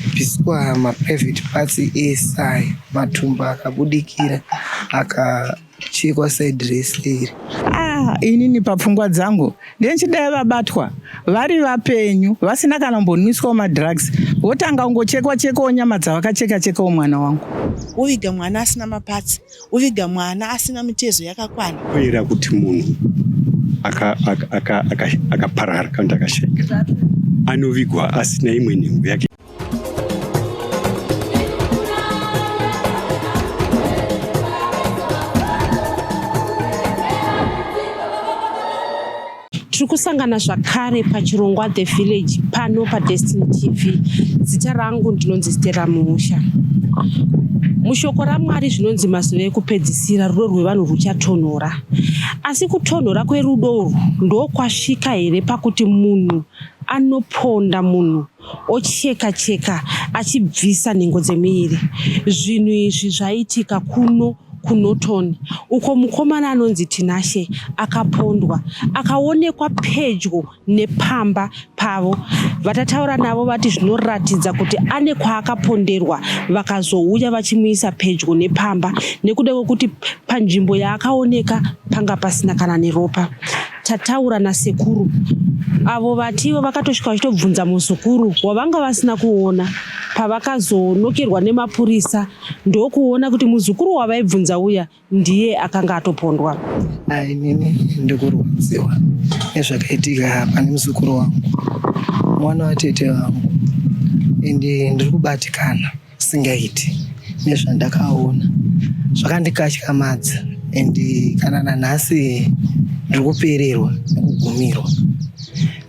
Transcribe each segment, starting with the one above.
Akabviswa maprivate parts ese aya, matumbu akabudikira akachekwa side rese iri. Ah, inini papfungwa dzangu ndenchidai vabatwa vari vapenyu vasina kana kumbonwiswawo madrugs votanga kungochekwa chekwawo nyama dzavakacheka chekawo mwana wangu. Woviga mwana asina mapatsi, woviga mwana asina mitezo yakakwana. Kuera kuti munhu akaparara kana kuti akashaika anovigwa asina imwe nhengo yake. Tiri kusangana zvakare pachirongwa The Village pano paDestiny TV. Zita rangu ndinonzi Stella Muusha. Mushoko raMwari zvinonzi mazuva ekupedzisira rudo rwevanhu rwuchatonhora. Asi kutonhora kwerudo urwu ndokwasvika here pakuti munhu anoponda munhu ocheka cheka achibvisa nhengo dzemuviri? Zvinhu izvi zvaitika kuno kuNorton uko mukomana anonzi Tinashe akapondwa akaonekwa pedyo nepamba pavo. Vatataura navo vati zvinoratidza kuti ane kwaakaponderwa vakazouya vachimuisa pedyo nepamba nekuda kwekuti panzvimbo yaakaoneka panga pasina kana neropa. Tataura nasekuru avo vati ivo vakatosvika vachitobvunza muzukuru wavanga vasina kuona pavakazonokerwa nemapurisa ndokuona kuti muzukuru wavaibvunza uya ndiye akanga atopondwa. Inini ndikurwadziwa nezvakaitika pane muzukuru wangu, mwana watete vangu, ende ndiri kubatikana singaiti nezvandakaona zvakandikatyamadza and kana nanhasi ndiri kupererwa nekugumirwa.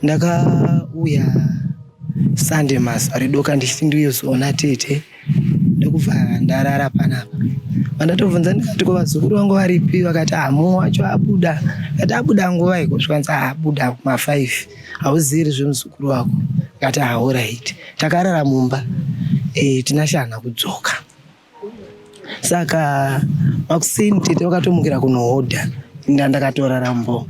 Ndakauya Sunday mazuva ridoka ndichiti ndiuye tete ndokubva ndarara panapa vandatobvunza ndikati ko vazukuru vangu varipi vakati ah mumwe wacho abuda ndati abuda nguva iko zvikanzi ah abuda kuma 5 hauzivi zvemuzukuru wako ndikati ah alright takarara mumba eh Tinashe haana kudzoka saka makuseni tete vakatomukira kunohodha inda ndakatorara mbo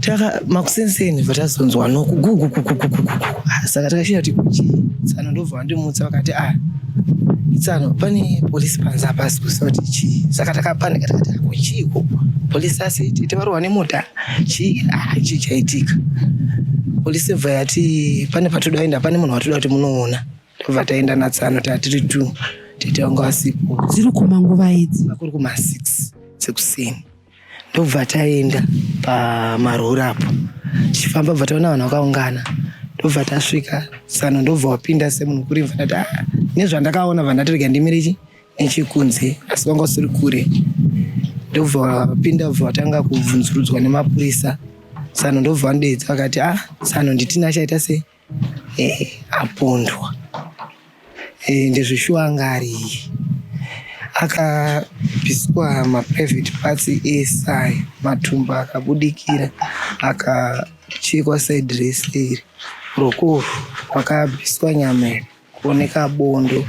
taka makuseni bva tazonzwa noku gugugugugugugu saka takashiya kuti kuchii tsano ndobva vandimutsa vakati ah tsano pane polisi panze apa asi kuziva kuti chii saka takapanika takati ako chiiko polisi asi tete varohwa nemota chii ah chii chaitika polisi bva yati pane patoda kuenda pane munhu watoda kuti munoona Tobva taenda natsano tatiri two tete vanga vasipo. Dziri kuma nguva idzi? Kuri kuma 6 dzekuseni. Ndobva taenda pamarori apo. Tichifamba bva taona vanhu vakaungana. Ndobva tasvika tsano ndobva wapinda semunhu kuri bva ndati ah nezvandakaona bva ndati rega ndimire chi nechekunze asi vanga vasiri kure. Ndobva wapinda bva watanga kubvunzurudzwa nemapurisa. Tsano ndobva vandeedza vakati ah tsano ndiTinashe aita sei? Eh, apondwa eh, ndezveshuwa anga ari iye akabviswa maprivate parts ese aya matumbu akabudikira akachekwa side rese iri rokofu pakabviswa nyama iri kuoneka bondo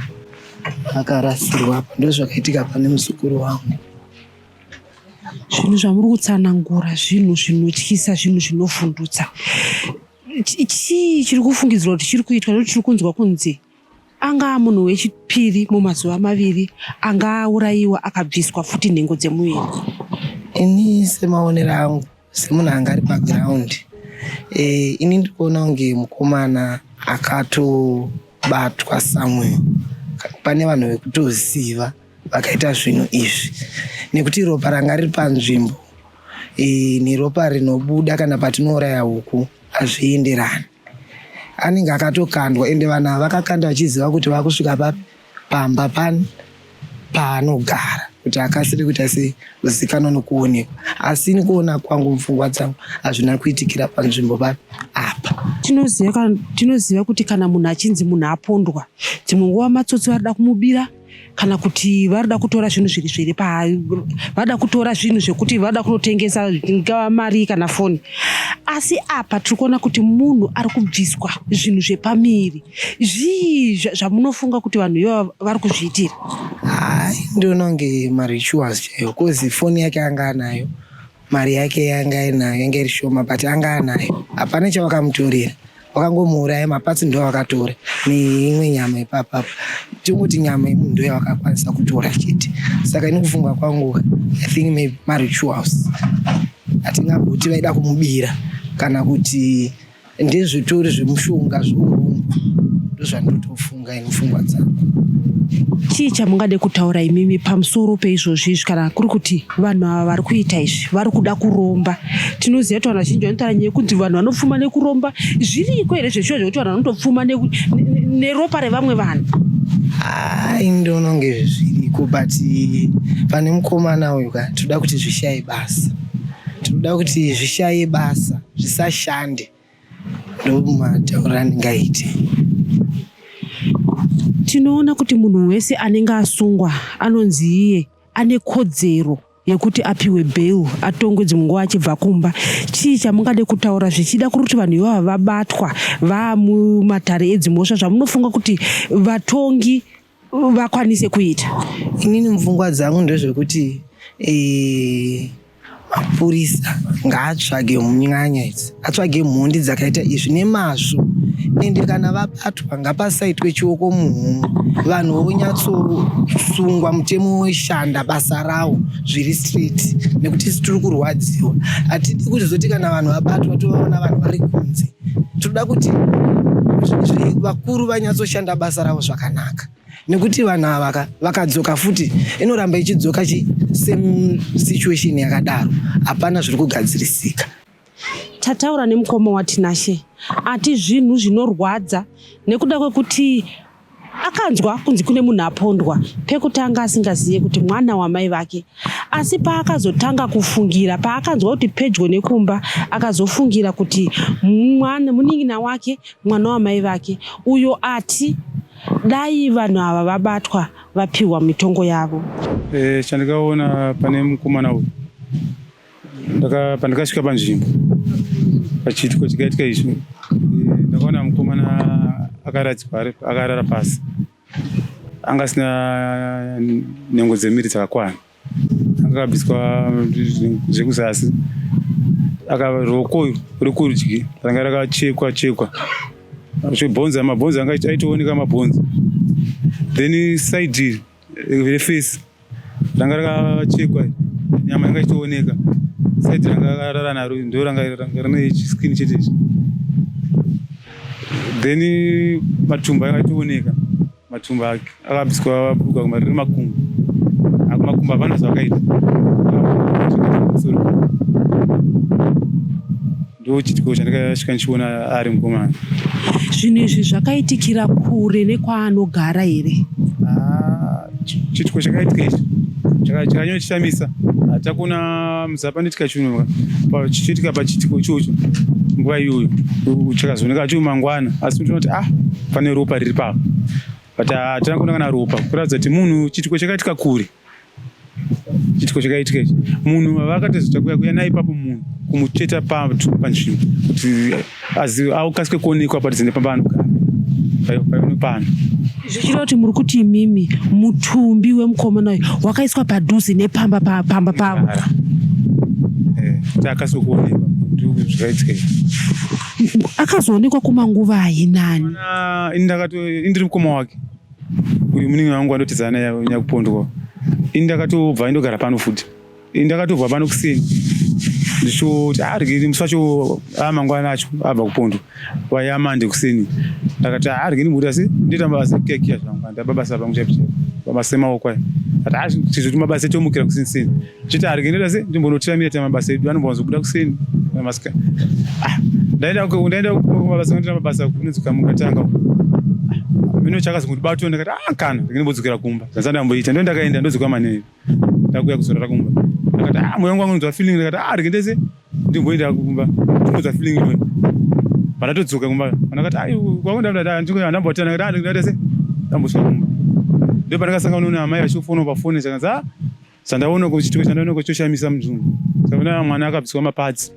akarasirwa apa ndozvakaitika pane muzukuru wangu Zvinhu zvamuri kutsanangura zvinhu zvinotyisa, zvinhu zvinovhundutsa. Chii chiri kufungidzirwa kuti chiri kuitwa nekuti tiri kunzwa kunzi angaa munhu wechipiri mumazuva maviri anga aurayiwa akabviswa futi nhengo dzemuviri. Ini semaonero angu semunhu anga ari paground eh, ini ndiri kuona kunge mukomana akatobatwa somewhere pane vanhu vekutoziva vakaita zvinhu izvi nekuti ropa ranga riri panzvimbo e, neropa rinobuda kana patinouraya huku hazvienderani anenge akatokandwa ende vanhu ava vakakanda vachiziva kuti vakusvika papi pamba pani paanogara kuti akasire kuita sei kuzikanwa nokuonekwa asi ini kuona kwangu mupfungwa dzangu hazvina kuitikira panzvimbo papi apa tinoziva tinoziva kuti kana munhu achinzi munhu apondwa dzimwe nguva matsotsi varida kumubira kana kuti varida kutora zvinhu zviri zviri varida kutora zvinhu zvekuti varida kunotengesa ingava mari kana foni asi apa tiri kuona kuti munhu ari kubviswa zvinhu zvepamiri zvii zvamunofunga kuti vanhu ivava vari kuzviitira hai ndinoona kunge marituals chaiyo kozi foni yake anga anayo mari yake yanga inayo yanga iri shoma but anga anayo hapana chavakamutorera. Wakangomuuraya, mapatsi ndo vakatora neimwe nyama ipapapa. Tingoti nyama yemunhu ndo yavakakwanisa kutora chete. Saka ini kufunga kwangu, I think maybe marituals. Hatingamboti vaida kumubira kana kuti ndezvitori zvemushonga zveurombo. Ndozvandinotofunga ini pfungwa dzangu. Chii chamungade kutaura imimi pamusoro peizvozvi izvi, kana kuri kuti vanhu ava vari kuita izvi vari kuda kuromba? Tinoziva kuti vanhu vazhinji vanotaura nyaya yekuti vanhu vanopfuma nekuromba. Zviriko here zveshuwa zvekuti vanhu vanotopfuma neropa revamwe vanhu? Hai, ndoona kunge zviriko, but pane mukomana uyu ka, tinoda kuti zvishaye basa. Tinoda kuti zvishaye basa, zvisashande. Ndomatauriro andingaite. Tinoona kuti munhu wese anenge asungwa anonzi iye ane kodzero yekuti apiwe bail, atongwe dzimwe nguva achibva kumba. Chii chamungade kutaura zvichida kuri kuti vanhu ivava vabatwa vaamumatare edzimhosva, zvamunofunga kuti vatongi vakwanise kuita? Inini mupfungwa dzangu ndezvekuti mapurisa ngaatsvage munyanya idzi, atsvage mhondi dzakaita izvi nemazvo. Ende kana vabatwa ngapasaitwe chioko muhomwe, vanhu vonyatsosungwa, mutemo woshanda basa rawo zviri straight, nekuti isu tiri kurwadziwa. Hatidi kuzoti kana vanhu vabatwa tovaona vanhu vari kunze. Tinoda kuti vakuru vanyatsoshanda basa ravo zvakanaka, nekuti vanhu ava vakadzoka futi inoramba ichidzoka chi same situation yakadaro, hapana zviri kugadzirisika. Tataura nemukoma waTinashe, ati zvinhu zvinorwadza nekuda kwekuti akanzwa kunzi kune munhu apondwa pekutanga asingazive kuti mwana wamai vake, asi paakazotanga kufungira, paakanzwa kuti pedyo nekumba, akazofungira kuti mwana munin'ina wake, mwana wamai vake uyo. Ati dai vanhu ava vabatwa vapiwa mitongo yavo. Chandikaona pane mukomana uyu, pandakasvika panzvimbo pachiitiko chikaitika izvi, ndakaona mukomana akaradzikwa akarara pasi, anga asina nhengo dzemiri dzakakwana, anga akabviswa zvekuzasi. Ruoko rekurudyi ranga rakachekwa chekwa bhonzo, mabhonzo anga aitooneka mabhonzo. Then side reface ranga rakachekwa, nyama yanga ichitooneka. Side ranga akarara naro ndo ranga rine skin chete ichi. Then matumbu anga aitooneka, matumbu ake akabviswa bhurugwa riri makumbo. Makumbo hapana zvakaita. Ndo chitiko chandakasvika ndichiona ari mukomana. Zvinhu izvi zvakaitikira kure nekwaanogara here? Ah, chitiko chakaitika ichi chakanyanya hatakuna muzapanitika chinhu chichiitika pachitiko ichocho nguva iyoyo chakazooneka cho mangwana, asi tinoti ah, pane ropa riri papo, but hatina kuona kana ropa, kuratidza kuti munhu chitiko chakaitika kure. Chitiko chakaitika ichi, munhu vakatozoita kuya kuya naye ipapo, munhu kumutsveta panzvimbo kuti akasike kuonekwa padhuze nepaanogara pano pano. Zvichireva kuti muri kuti imimi mutumbi wemukomana uyu wakaiswa padhuze nepamba pamba pavo? Kuti akasike kuonekwa, zvakaitika izvi. Akazoonekwa kumanguva ainani? Ini ndiri mukoma wake uyu, munin'ina wangu andotizana naye nyakupondwa. Ini ndakatobva indogara pano futi. Ini ndakatobva pano kuseni ndichoti arigini musi wacho amangwana acho abva kupondwa wayamande kuseni, ndakati arigini mbuda se ndoita mabasa ekukiyakiya zvangu, ndaba basa pangu chaipo chaipo, mabasa emaoko aya. Ati tizoti mabasa etomukira kuseni seni, chiti arigini ndoita se ndimbonotiramira ta mabasa edu anombowanzobuda kuseni masika. Ah, ndaenda kumabasa, ndoita mabasa kunonzi kamukatanga mino chakazongondibatwa, ndakati ah, kana ndinimbodzokera kumba zvandisati ndo ndakaenda, ndodzoka manheru, ndakuya kuzorara kumba. Ndakati ah, moyo wangu wangonzwa feeling, ndakati ah, rege ndese ndimboenda kumba ndingonzwa feeling iyoyo. Pandatodzoka kumba ndakati ai kwakundambotana, ndakati ah, ndakati ndambosvika kumba, ndo pandakasangana naamai vachifona pafoni, chakanzi ah, chandaona kuchitiko chandaona kuchoshamisa munzvimbo, saka mwana akabviswa maparts,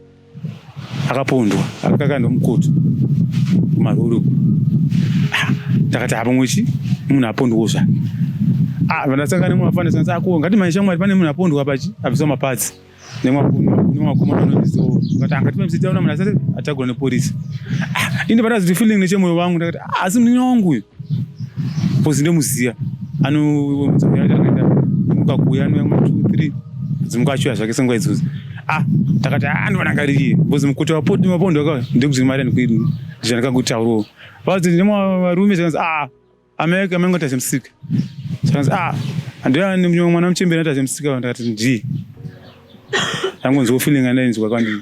akapondwa, akakandwa mukoto kumaroro. Ndakati apa mwechi munhu apondwawo zvake. Ah, vandasangana nemwe vafana sanzi ako ngati mai shamwari, pane munhu apondwa pachi abviswa maparts nemwakomana anondiziwo. Ngati angati mabvisitaona munhu asati atagurwa nepolisi. Inde pandazoti feeling nechemoyo wangu ndakati ah, asi munin'ina wangu uyu because ndomuziva anoakaenda muka kuuya anouya kuma 2 3 dzimuka achiuya zvake senguva idzodzo. Ah, ndakati ah, ndinoona ngariye because mukuti wapondi waka ndekuti mari ndikakutaurawo vazoti ndemarume zvakanzi ah amai amai ngoti achemusika zvakanzi ah andiani mwana muchembere ati achemusika. Ndakati ndii ndangonzwa feeling andainzwa kwandiri,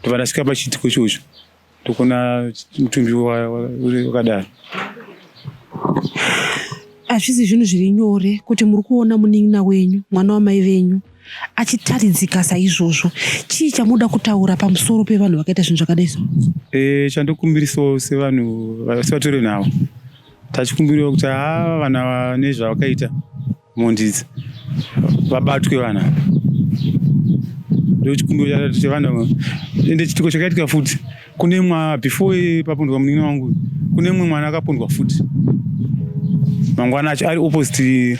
ndobva ndasvika pachiitiko ichocho ndokuna mutumbi wakadaro. Hazvisi zvinhu zviri nyore kuti muri kuona munin'ina wenyu, mwana wamai venyu, achitaridzika saizvozvo. Chii chamunoda kutaura pamusoro pevanhu vakaita zvinhu zvakadai so? Chandokumbirisawo sevanhu sevatori nhau, tachikumbirawo kuti haa, vanhu ava nezvavakaita mhondi idzi vabatwe vanhu ava. Ndochikumbiro chevanhu. Ende chitiko chakaitika futi kune mwa before papondwa munin'ina wangu, kune mumwe mwana akapondwa futi mangwana acho ari opposite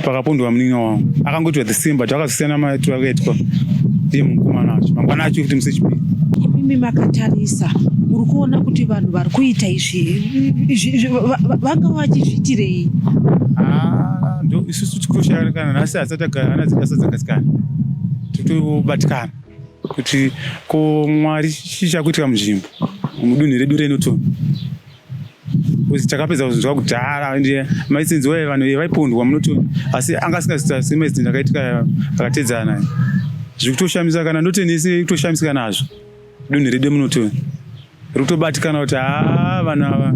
pakapondwa munin'ina wangu. Akangoitwa the same but akazosiyana maitiro akaitwa iye mukomana wacho mangwana acho futi musi wechipiri. Imimi makatarisa, muri kuona kuti vanhu vari kuita izvi vanga vachizviitirei? Ah, ndo isusu tikutoshaya kana nhasi hasati agara hana dzedu asati dzagadzikana, tikutobatikana kuti ko Mwari chii chakuitika munzvimbo mudunhu redu reNorton, because takapedza kuzvinzwa kudhara. Ende maisinzi waye vanhu vaipondwa muNorton, asi anga asingaziita semaincident akaitika akatedzana. Zviri kutoshamisa, kana Norton yese kutoshamisika nazvo. Dunhu redu muNorton riri kutobatikana kuti haa, vanhu ava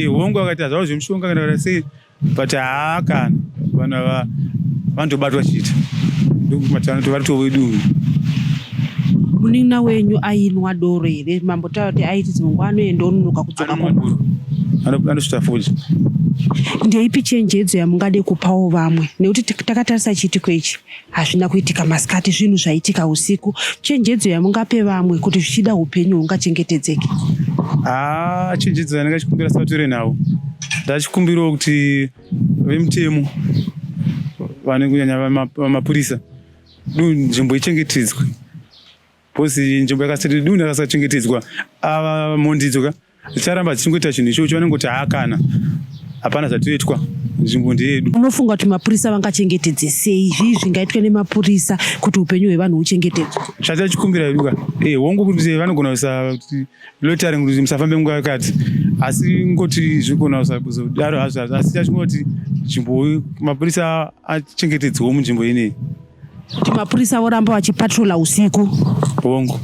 hongu vakaita zvavo zvemushonga kana kuita sei, but haa, kana vanhu ava vanotobatwa chete, ndokuti vari tovedunhu. Munin'ina wenyu ainwa doro here? Mambotaura kuti aiti dzimwe nguva anoenda ononoka kudzoka. Anomwa doro, anosvita futi. Ndeipi chenjedzo yamungade kupawo vamwe, nekuti takatarisa chiitiko ichi hazvina kuitika masikati, zvinhu zvaitika usiku? Chenjedzo yamungape vamwe kuti zvichida upenyu hungachengetedzeke? Haa, chenjedzo yandingachikumbira sevatori nhau, ndachikumbirawo kuti vemutemo vane kunyanya vamapurisa, nzvimbo ichengetedzwe, because nzvimbo yakasati dunhu rakasachengetedzwa, ava mhondi idzo ka dzicharamba dzichingoita chinhu ichocho. Vanongoti haa, kana hapana zvatoitwa, nzvimbo ndeyedu. Unofunga kuti mapurisa vangachengetedze sei? Zvii zvingaitwe nemapurisa kuti upenyu hwevanhu huchengetedzwe? Chatachikumbira yedu ka hongu kuti vanogona kuisa loitering kuti musafambe nguva yakati, asi ngoti zvinogona kuzodaro hazvo, asi chachingoti nzvimbo mapurisa achengetedzwewo munzvimbo ineyi. Kuti mapurisa voramba vachipatrola usiku? Hongu.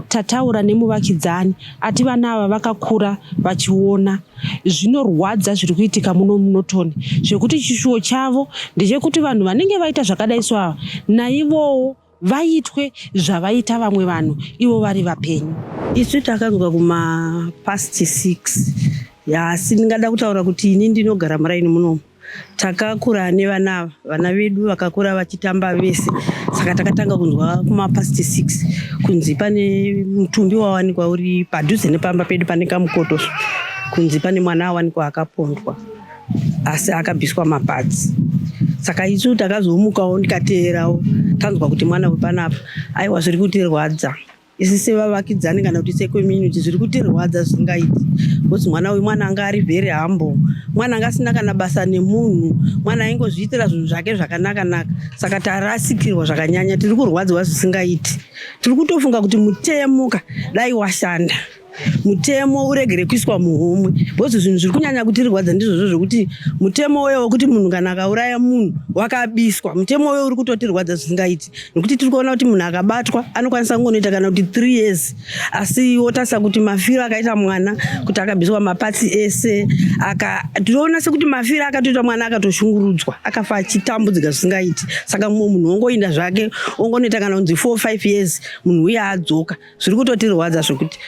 Tataura nemuvakidzani, ati vana ava vakakura vachiona zvinorwadza zviri kuitika muno muNorton, zvekuti chishuwo chavo ndechekuti vanhu vanenge vaita zvakadai so ava naivowo vaitwe zvavaita vamwe vanhu ivo vari vapenyu. Isu takanzwa kuma past 6, asi ndingada kutaura kuti ini ndinogara muraini munomu. Takakura nevana ava, vana vedu vakakura vachitamba vese, saka takatanga kunzwa kuma past 6 kunzi pane mutumbi wawanikwa uri padhuze nepamba pedu pane kamukoto, kunzi pane mwana awanikwa akapondwa asi akabviswa maparts. Saka isu takazomukawo, ndikateerawo, tanzwa kuti mwana wepanapa. Aiwa, zviri kutirwadza isi sevavakidzani kana kuti secommunity, zviri kutirwadza zvisingaiti, because mwana uyu mwana anga ari very humble, mwana anga asina kana basa nemunhu, mwana aingozviitira zvinhu zvake zvakanaka naka. Saka tarasikirwa zvakanyanya, tiri kurwadziwa zvisingaiti. Tiri kutofunga kuti mutemo ka dai washanda, mutemo uregere kuiswa muhomwe, because zvinhu zviri kunyanya kutirwadza ndizvozvo zvekuti mutemo uyo wekuti munhu kana akauraya munhu wakabiswa, mutemo uyo uri kutotirwadza zvisingaiti, nekuti tiri kuona kuti munhu akabatwa anokwanisa kungonoita kana kuti 3 years, asi wotarisa kuti mafiro akaita mwana, kuti akabviswa maparts ese aka, tinoona sekuti mafiro akatoita mwana akatoshungurudzwa, akafa achitambudzika zvisingaiti. Saka mumwe munhu ongoinda zvake ongonoita kana kunzi 4 5 years, munhu uye adzoka. Zviri kutotirwadza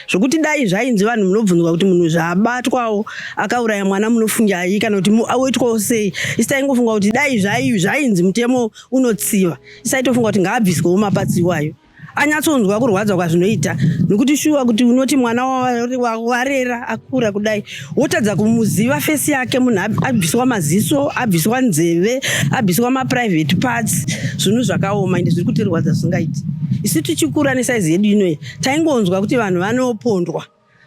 zvokuti dai zvainzi vanhu munobvunzwa kuti munhu zvaabatwawo akauraya mwana munofungai kana kuti oitwawo sei. Isi taingofunga kuti dai zvainzi mutemo unotsiva, isaitofunga kuti ngaabviswewo maparts iwayo, anyatsonzwa kurwadza kwazvinoita, nekuti shuwa kuti unoti mwana warera akura kudai wotadza kumuziva face yake, munhu abviswa maziso, abviswa nzeve, abviswa maprivate parts, zvinhu zvakaoma ende zviri kutirwadza zvisingaiti. Isu tichikura nesaizi yedu inoyi taingonzwa kuti vanhu vanopondwa.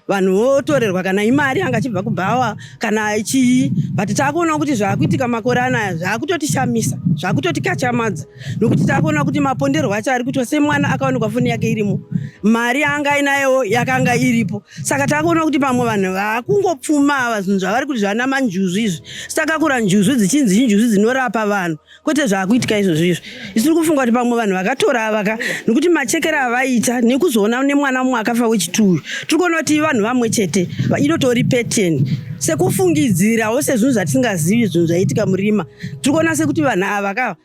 Vanhu votorerwa kana imari anga achibva kubhawa kana chii, but taakuona kuti zvaakuitika makore anaya zvaakutotishamisa, zvaakutotikachamadza, nokuti taakuona kuti maponderwo acho ari kuitwa semwana akawanikwa foni yake irimo, mari yaanga ainayowo yakanga iripo. Saka taakuona kuti pamwe vanhu vaakungopfuma ava, zvinhu zvavari kuti zvana manjuzu izvi. Takakura njuzu dzichinzi injuzu dzinorapa vanhu, kwete zvaakuitika izvozvo izvi. Isu tiri kufunga kuti pamwe vanhu vakatora avaka, nokuti machekero avaita nekuzoona nemwana mumwe akafa wechituyu, tiri kuona kuti vanhu vamwe chete, inotori pattern sekufungidzirawo sezvinhu zvatisingazivi, zvinhu zvaiitika murima. Tiri kuona sekuti vanhu ava ka,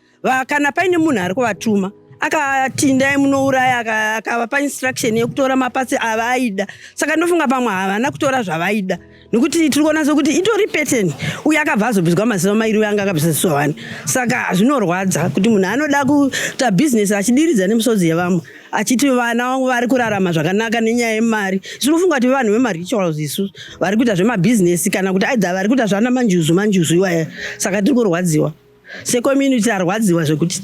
kana paine munhu ari kuvatuma akati ndai munouraya, akavapa instruction yekutora mapatsi avaida. Saka ndofunga pamwe havana kutora zvavaida, nekuti tiri kuona sekuti itori pattern. Uye akabva azobviswa maziso mairi, uye anga akabvisa ziso one. Saka zvinorwadza kuti munhu anoda kuita bhizinesi achidiridza nemisodzi yevamwe, achiti vana vangu vari kurarama zvakanaka nenyaya yemari. Tinofunga kuti vanhu vemarituals isu vari kuita zvemabhizinesi, kana kuti aidza vari kuita zvana manjuzu manjuzu iwaya. Saka tiri kurwadziwa secommunity, arwadziwa zvekuti.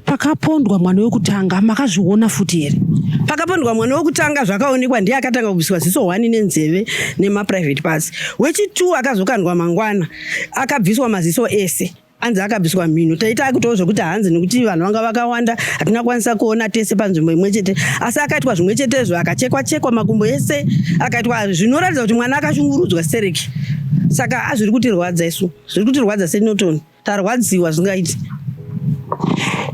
Pakapondwa mwana wekutanga makazviona futi here? Pakapondwa mwana wekutanga zvakaonekwa, ndiye akatanga kubviswa ziso hwani nenzeve nemaprivate parts. Wechitu akazokandwa mangwana akabviswa maziso ese, anzi akabviswa mhino. Taita akutawo zvekuti hanzi nekuti vanhu vanga vakawanda hatina kwanisa kuona tese panzvimbo imwe chete, asi akaitwa zvimwe chetezvo, akachekwa chekwa makumbo ese, akaitwa zvinoratidza kuti mwana akashungurudzwa stereki. Saka azviri kutirwadza isu, zviri kutirwadza seNorton, tarwadziwa zvingaiti.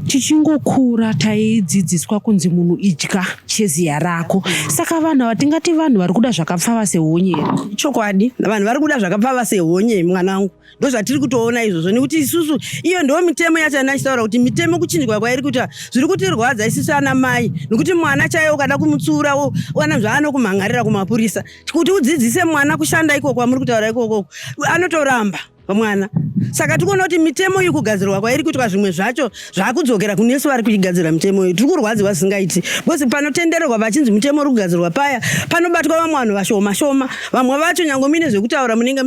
Tichingokura taidzidziswa kunzi munhu idya cheziya rako. Saka vanhu ava tingati vanhu vari kuda zvakapfava sehonye here? Chokwadi, vanhu vari kuda zvakapfava sehonye, mwana wangu, ndozvatiri kutoona izvozvo, nekuti isusu iyo ndo mitemo yacho yandachitaura kuti mitemo kuchinjwa kwairi kuita zviri kutirwadza isusu ana mai, nekuti mwana chaiye ukada kumutsiura wana zvaanokumhan'arira kumapurisa. Kuti udzidzise mwana kushanda ikoko kwamuri kutaura ikoko, anotoramba mwana. Saka tikuona kuti mitemo iyi kugadzirwa kwairi kuitwa, zvimwe zvacho zvakudzokera kunesu vari kuigadzira mitemo iyi. Tiri kurwadziwa zvisingaiti, because panotendererwa pachinzi mutemo uri kugadzirwa paya panobatwa vamwe vanhu vashoma shoma, vamwe vacho nyange muine zvekutaura munenge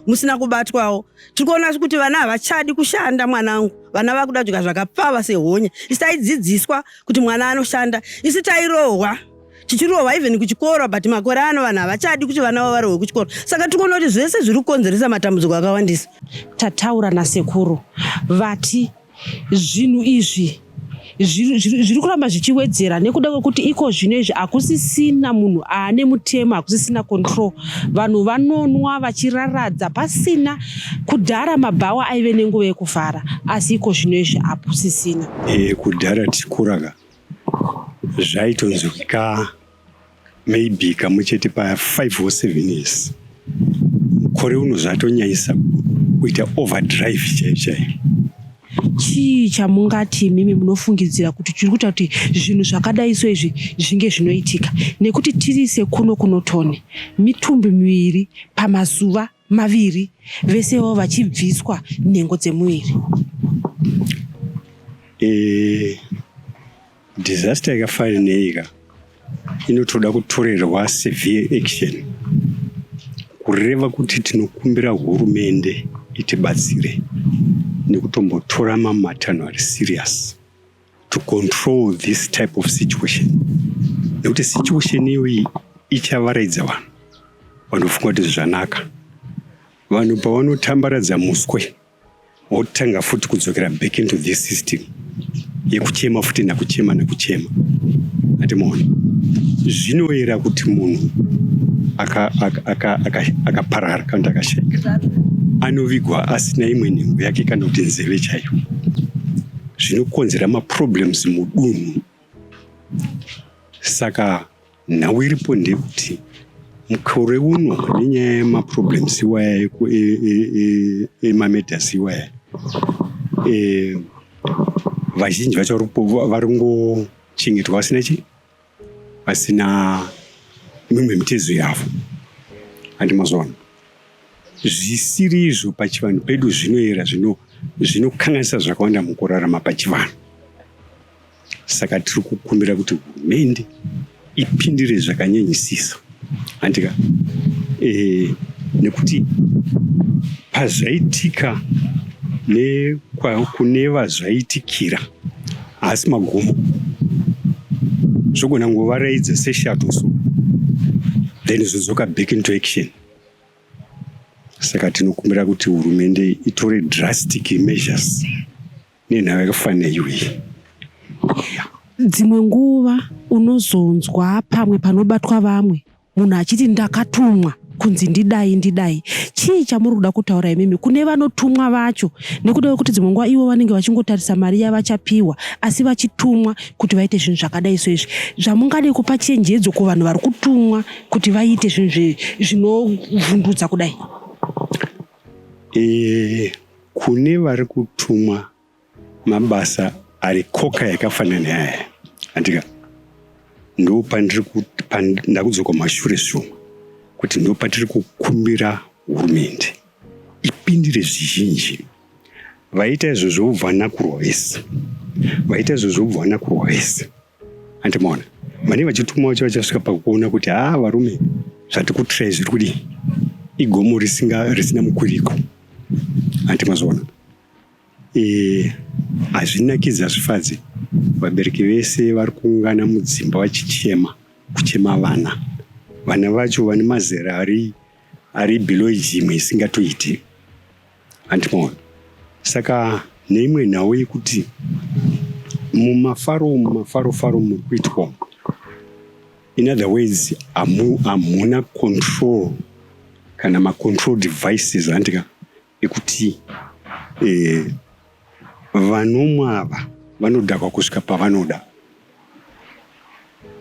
musina kubatwawo. Tiri kuona kuti vana havachadi kushanda, mwanangu, vana vakuda kudya zvakapfava sehonye. Isi taidzidziswa kuti mwana anoshanda, isi tairohwa, tichirohwa even kuchikoro, but makore ano vanhu havachadi kuti vana vavo varohwe kuchikoro. Saka tiri kuona kuti zvese zviri kukonzeresa matambudziko akawandisa. Tataura nasekuru, vati zvinhu izvi zviri kuramba zvichiwedzera nekuda kwekuti iko zvino izvi hakusisina munhu aane mutemo, hakusisina control. Vanhu vanonwa vachiraradza pasina. Kudhara mabhawa aive nenguva yekuvhara, asi iko zvino izvi hakusisina. Kudhara tichikuraka zvaitonzwika maybe kamwe chete pa5 or 7 years. Mukore uno zvatonyanyisa kuita overdrive chaiyo chaiyo. Chii chamungati imimi munofungidzira kuti chiri kuita kuti zvinhu zvakadai so izvi zvinge zvinoitika, nekuti tiri sekuno kuNorton mitumbi miviri pamazuva 2 vesewo vachibviswa nhengo dzemuviri? Disaster yakafanana neika inotoda kutorerwa severe action, kureva kuti tinokumbira hurumende itibatsire nekutombotora mamatanho ari serious to control this type of situation, nekuti situation iyoyi ichavaraidza vanhu vanofunga kuti zvanaka. Vanhu pavanotambaradza muswe wotanga futi kudzokera back into this system yekuchema futi nakuchema nekuchema. Atimaona zvinoera kuti munhu akaparara kana kuti akashaika anovigwa asina imwe nhengo yake kana kuti nzeve chaiyo, zvinokonzera maproblems mudunhu. Saka nhau iripo ndeyekuti mukore uno nenyaya yemaproblems iwaya emamedas iwaya, vazhinji vacho vari kungochengetwa vasina chi vasina mimwe mitezo yavo. Handi mazuva zvisiri izvo pachivanhu pedu zvinoera zvinokanganisa zvakawanda mukurarama pachivanhu. Saka tiri kukumbira kuti hurumende ipindire zvakanyanyisisa, handika, nekuti pazvaitika kune vazvaitikira haasi magumo, zvogona ngovaraidza seshato so. Then zvodzoka back into action. Saka tinokumbira kuti hurumende itore drastic measures nenhau yakafanira iyoyi. Dzimwe nguva unozonzwa pamwe panobatwa vamwe munhu achiti ndakatumwa kunzi ndidai ndidai. Chii chamuri kuda kutaura imimi kune vanotumwa vacho nekuda kwekuti dzimwe nguva ivo vanenge vachingotarisa mari yavachapiwa asi vachitumwa kuti vaite zvinhu zvakadai so izvi zvamungade kupa chenjedzo kuvanhu vari kutumwa kuti vaite zvinhu zvinovhundutsa kudai? Kune vari kutumwa mabasa ari koka yakafanana neaya, handika, ndo pandiri ndakudzoka mashure zvishoma kuti ndo patiri kukumbira hurumende ipindire zvizhinji. Vaita izvozvo vobva vanakurwa vese, vaita izvozvo vobva vanakurwa vese, handimaona vane vachitumwa vacho vachasvika pakuona kuti haa, varume, zvatikuitirai zviri kudii, igomo risina mukwiriko, handimazoona. Hazvinakidzi, hazvifadzi. Vabereki vese vari kuungana mudzimba vachichema, kuchema vana. Vana vacho vane mazera ari below age imwe isingatoiti, handimaona. Saka neimwe nhau yekuti mumafaro, mumafarofaro muri kuitwa, in other words, hamuna control kana macontrol devices, handika, ekuti vanomwa ava vanodhakwa kusvika pavanoda.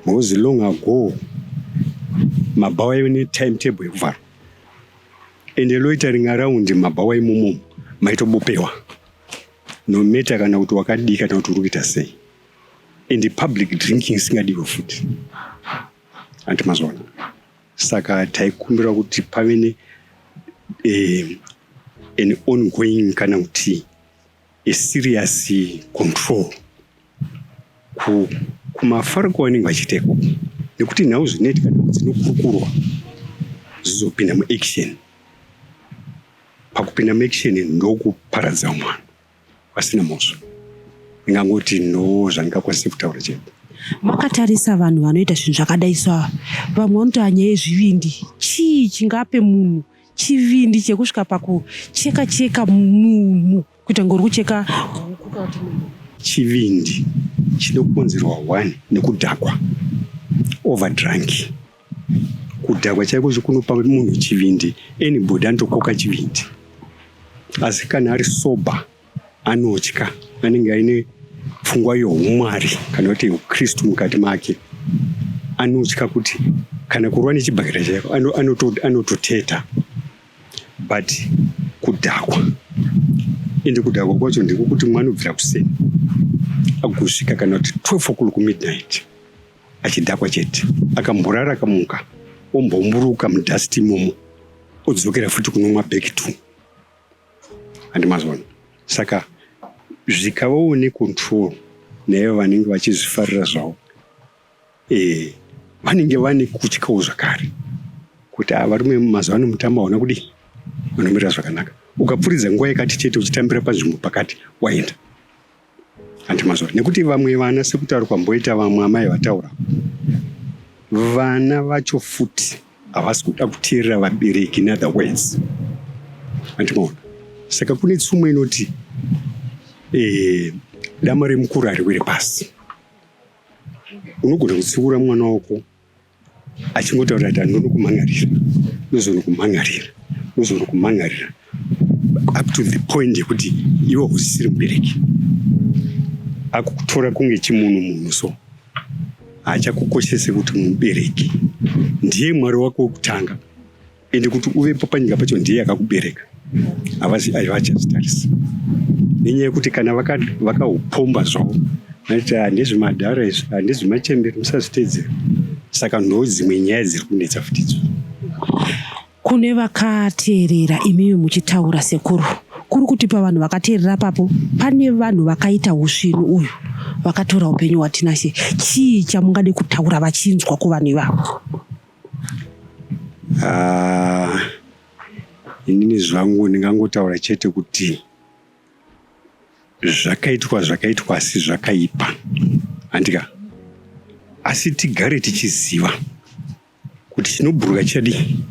Because long ago mabhawa aive netimetable yekuvharwa, ende loitering around mabhawa imomo maitobopewa, no matter kana kuti wakadii kana kuti uri kuita sei. Ende public drinking isingadiwe futi, anti mazoona. Saka taikumbira kuti pave ne an ongoing kana kuti a serious control kumafaro kwavanenge vachiita ikoko, nekuti nhau zvinoitika, nhau dzinokurukurwa zvizopinda muaction. Pakupinda muaction ndokuparadza mwana vasina mhosva. Ndingangoti ndo zvandingakwanise kutaura chete. Makatarisa vanhu vanoita zvinhu zvakadai so ava, vamwe vanotaura nyaya yezvivindi. Chii chingape munhu chivindi chekusvika pakucheka cheka munhu kuita kunge uri kucheka huku kana kuti munhu? Chivindi chinokonzerwa one nekudhakwa, overdrunk. Kudhakwa chaiko kunopa munhu chivindi. Anybody anotokoka chivindi, asi kana ari sober anotya, anenge aine pfungwa youmwari kana kuti ukristu mukati make. Anotya kuti kana kurwa nechibhakera chaiko anototeta. But kudhakwa, ende kudhakwa kwacho ndekukuti mwana ubvira kuseni agosvika kana kuti 12 o'clock midnight achidhakwa chete. Akamborara, akamuka, ombomburuka mudust imomo, odzokera futi kunomwa back to, handimazona. Saka zvikavawo necontrol naivo vanenge vachizvifarira zvavo, vanenge vane kutyawo zvakare kuti ava varume mazuva ano mutambo hauna kudii, unomira zvakanaka. Ukapfuridza nguva yakati chete uchitambira panzvimbo pakati, waenda, handimazona. Nekuti vamwe vana, sekutaura kwamboita vamwe amai vataura, vana vacho futi havasi kuda kuteerera vabereki, in other words, handimaona. Saka kune tsumo inoti dama remukuru hariwire pasi. Unogona kutsiura mwana wako achingotaura kuti andinokumhan'arira, ndozonokumhan'arira, ndozonokumhan'arira, up to the point yekuti iwe usisiri mubereki, akukutora kunge chimunhu munhu. So haachakukoshese kuti mubereki ndiye Mwari wako wekutanga, ende kuti uvepo panyika pacho ndiye akakubereka. Havachazvitarisi nenyaya yekuti kana vakaupomba zvavo vanoti handezvemadhara izvi, handezvemachemberi, musazviteedzera. Saka ndo dzimwe nyaya dziri kunetsa futi idzo. Kune vakateerera imimi muchitaura, sekuru, kuri kuti pavanhu vakateerera papo pane vanhu vakaita usvinu uyu, vakatora upenyu hwaTinashe. Chii chamungade kutaura vachinzwa kuvanhu ivavo? Ah, inini zvangu ndingangotaura chete kuti zvakaitwa zvakaitwa, asi zvakaipa, handika. Asi tigare tichiziva. Kuti chinobhuruka chichadii?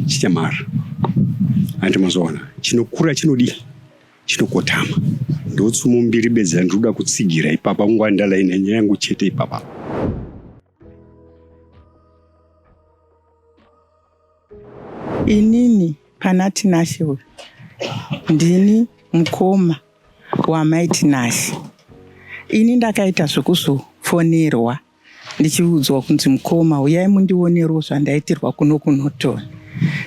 Chichamhara. Hanti mazoona chinokura chinodii? Chinokotama. Ndotsumo mbiri bedzi dzandinoda kutsigira ipapa kungwandala ine nyaya yangu chete ipapa. Inini pana Tinashe uyu ndini mukoma wamai Tinashe. Ini ndakaita zvekuzofonerwa ndichiudzwa kunzi mukoma uyai mundionerewo zvandaitirwa kuno kuNorton.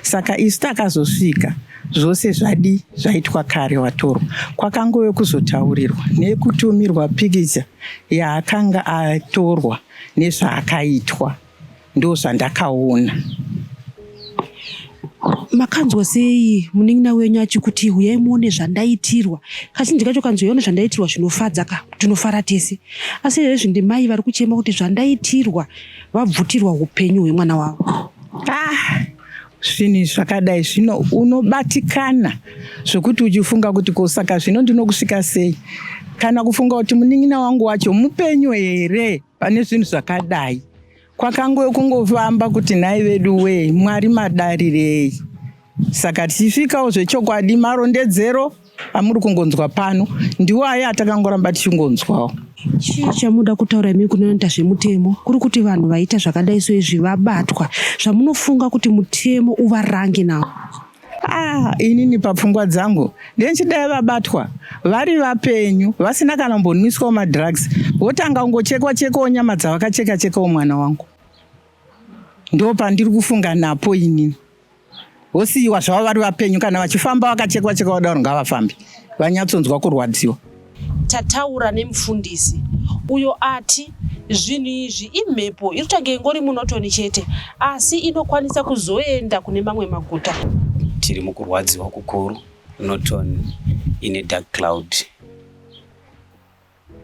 Saka isu takazosvika zvose zvadi zvaitwa kare watorwa. Kwakangove kuzotaurirwa nekutumirwa pikicha yaakanga atorwa nezvaakaitwa. Ndozvandakaona. Makanzwa sei munin'ina wenyu achikuti huyai muone zvandaitirwa? Kazhinji kacho kanzi huyai zvandaitirwa zvinofadza ka, tinofara tese. Asi izvezvi ndimai vari kuchema kuti zvandaitirwa vabvutirwa upenyu hwemwana wavo. Ah, zvinhu zvakadai zvino unobatikana zvekuti uchifunga kuti ko saka zvino ndinokusvika sei kana kufunga kuti munin'ina wangu wacho mupenyu here pane zvinhu zvakadai Kwakangove kungofamba kuti nhai vedu wee Mwari madarirei. Saka tichisvikawo zvechokwadi marondedzero amuri kungonzwa pano ndiwo aye atakangoramba tichingonzwawo. Chii chamunoda kutaura imi kune vanoita zvemutemo kuri kuti vanhu vaita zvakadai soizvi vabatwa zvamunofunga kuti mutemo uvarange nawo? Ah, inini papfungwa dzangu ndenchidai vabatwa vari vapenyu vasina kana kumbonwiswawo madrugs votanga kungochekwa chekwawo nyama dzavakacheka chekawo mwana wangu ndo pandiri kufunga napo inini vosiyiwa zvavo vari vapenyu kana vachifamba vakachekwa chekwa vadaro ngavafambe vanyatsonzwa kurwadziwa Tataura nemufundisi uyo ati zvinhu izvi imhepo iri kutange ingori muNorton chete asi inokwanisa kuzoenda kune mamwe maguta. Tiri mukurwadziwa kukuru, Norton ine dark cloud.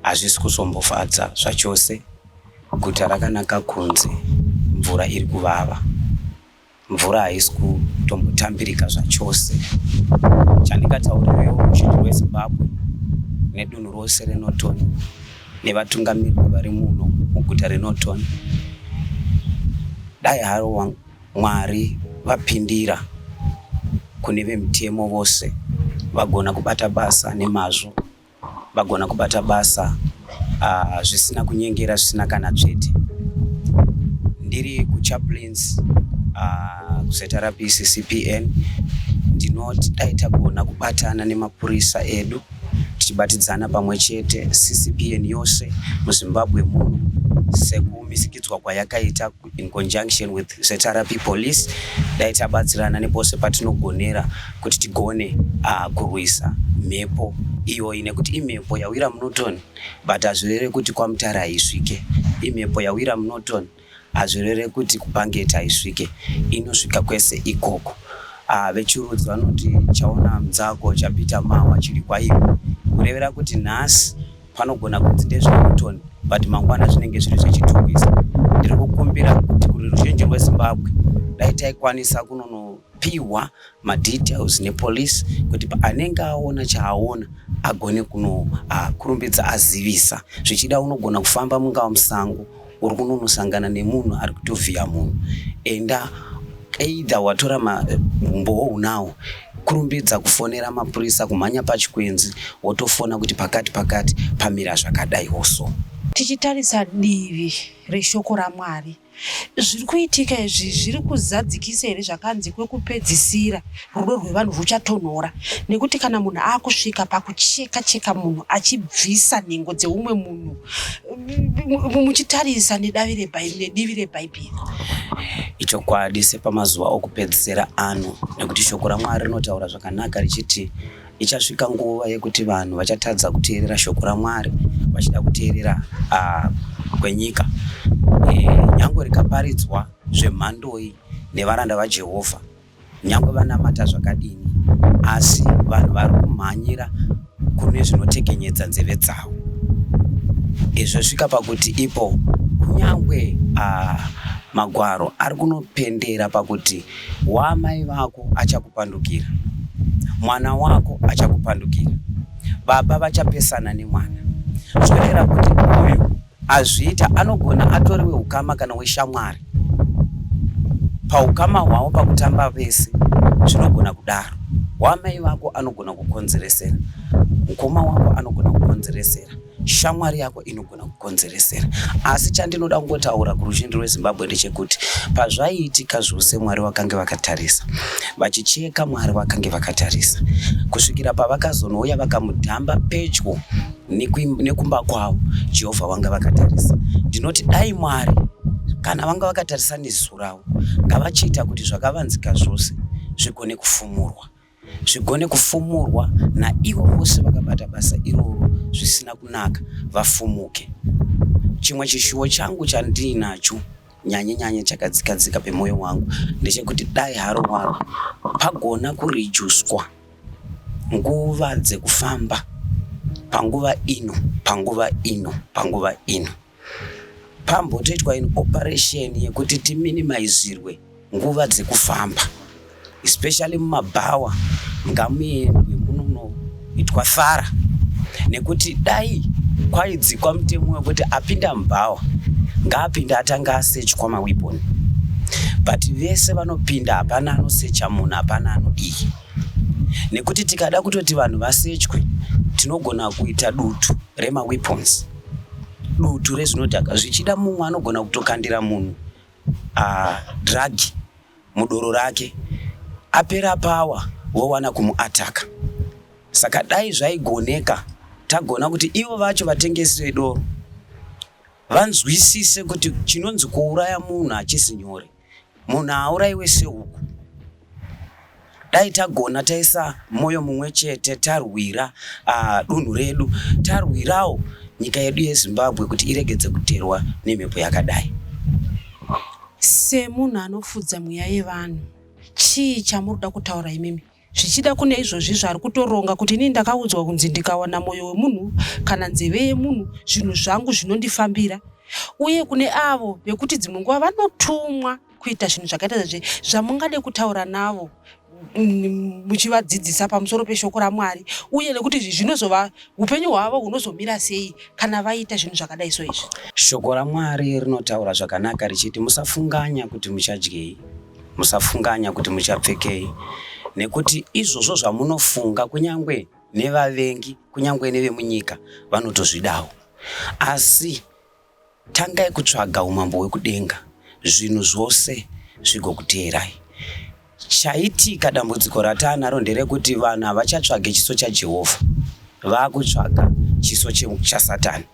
Hazvisi kuzombofadza zvachose. Guta rakanaka kunze, mvura iri kuvava. Mvura haisi kutombotambirika zvachose. Chandingataurirewo ruzhinji rweZimbabwe nedunhu rose reNorton nevatungamiriri vari muno muguta reNorton, dai haro Mwari vapindira kune vemutemo vose vagona kubata basa nemazvo. vagona kubata basa uh, zvisina kunyengera zvisina kana tsvete ndiri kuchaplains uh, ah, kuZRP CCPN ndinoti dai tagona kubatana nemapurisa edu tichibatidzana pamwe chete CCPN yose muZimbabwe muno sekumisikidzwa kwayakaita in conjunction with ZRP police dai tabatsirana nepose patinogonera kuti tigone uh, kurwisa mhepo iyoyi nekuti imhepo yawira muNorton but hazvireve kuti kwaMutare haisvike. Imhepo yawira muNorton hazvireve kuti kuBanket haisvike, inosvika kwese ikoko. Uh, vechirudzi vanoti chaona mudzako chapita mawa chiri kwaiwe, kurevera kuti nhasi Panogona kunzi ndezveNorton but mangwana zvinenge zviri zveChitungwiza. Ndiri kukumbira kuti kuruzhinji rweZimbabwe dai taikwanisa kunonopihwa madetails nepolice kuti anenge aona chaaona agone kunokurumbidza azivisa. Zvichida unogona kufamba mungava musango uri kunonosangana nemunhu ari kutovhiya munhu enda either watora umbowo unawo kurumbidza kufonera mapurisa kumhanya pachikwenzi wotofona kuti pakati pakati pamira zvakadaiwo so. Tichitarisa divi reshoko raMwari, zviri kuitika izvi zviri kuzadzikisa here zvakanzi kwekupedzisira rudo rwevanhu rwuchatonhora? Nekuti kana munhu akusvika pakucheka cheka munhu achibvisa nhengo dzeumwe munhu muchitarisa nedavi nedivi rebhaibheri. Ichokwadi sepamazuva okupedzisira ano, nekuti shoko raMwari rinotaura zvakanaka richiti ichasvika nguva yekuti vanhu vachatadza kuteerera shoko raMwari vachida kuteerera uh, kwenyika. E, nyangwe rikaparidzwa zvemhandoi nevaranda vaJehovha Nyangwe vanamata zvakadini asi vanhu vari kumhanyira kune zvinotekenyedza nzeve dzavo. Izvi zvosvika pakuti ipo kunyangwe uh, magwaro ari kunopendera pakuti waamai vako achakupandukira, mwana wako achakupandukira, baba vachapesana nemwana. Zvoreva kuti uyu azviita anogona atori weukama kana weshamwari. Paukama hwavo pakutamba vese zvinogona kudaro. Wamai vako anogona kukonzeresera, mukoma wako anogona kukonzeresera, shamwari yako inogona kukonzeresera. Asi chandinoda kungotaura kuruzhinji rweZimbabwe ndechekuti pazvaiitika zvose Mwari vakange vakatarisa, vachicheka Mwari vakange vakatarisa kusvikira pavakazonouya vakamudhamba pedyo nekumba kwavo Jehovha vanga vakatarisa. Ndinoti dai Mwari kana vanga vakatarisa neziso ravo ngavachiita kuti zvakavanzika zvose zvigone kufumurwa zvigone kufumurwa naivo vose vakabata basa iroro zvisina kunaka vafumuke. Chimwe chishuwo changu chandiinacho nyanye nyanye chakadzika dzika pemwoyo wangu ndechekuti dai haro waro pagona kurijuswa nguva dzekufamba panguva ino panguva ino panguva ino pambotoitwa in operation yekuti timinimizirwe nguva dzekufamba especially mumabhawa ngamuendwe munonoitwa fara nekuti dai kwaidzikwa mutemo wekuti apinda mubhawa ngaapinde atange asechwa maweapon but vese vanopinda hapana anosecha munhu hapana anodii nekuti tikada kutoti vanhu vasechwe tinogona kuita dutu remaweapons dutu rezvinodhaka zvichida mumwe anogona kutokandira munhu uh, drug mudoro rake apera power vowana kumuataka saka dai zvaigoneka tagona kuti ivo vacho vatengesi vedoro vanzwisise kuti chinonzi kuuraya munhu hachisi nyore munhu haaurayiwe sehuku dai tagona taisa mwoyo mumwe chete tarwira uh, dunhu redu tarwirawo nyika yedu yeZimbabwe kuti iregedze kuterwa nemhepo yakadai. Semunhu anofudza mweya yevanhu, chii chamuri kuda kutaura imimi? Zvichida kune izvozvi zvari kutoronga kuti inini ndakaudzwa kunzi ndikawana mwoyo wemunhu kana nzeve yemunhu zvinhu zvangu zvinondifambira. Uye kune avo vekuti dzimwe nguva vanotumwa kuita zvinhu zvakaita sezve zvamungade kutaura navo mm, muchivadzidzisa pamusoro peshoko raMwari uye nekuti izvi zvinozova upenyu hwavo hunozomira sei kana vaita zvinhu zvakadai so izvi. Shoko raMwari rinotaura zvakanaka richiti musafunganya kuti muchadyei, musafunganya kuti muchapfekei, nekuti izvozvo zvamunofunga kunyange nevavengi kunyange nevemunyika vanotozvidawo. Asi Tangai kutsvaga umambo hwekudenga, zvinhu zvose zvigokuteerai. Chaitika dambudziko rataanaro nderekuti vanhu havachatsvage chiso chaJehovha, vakutsvaga chiso chaSatani.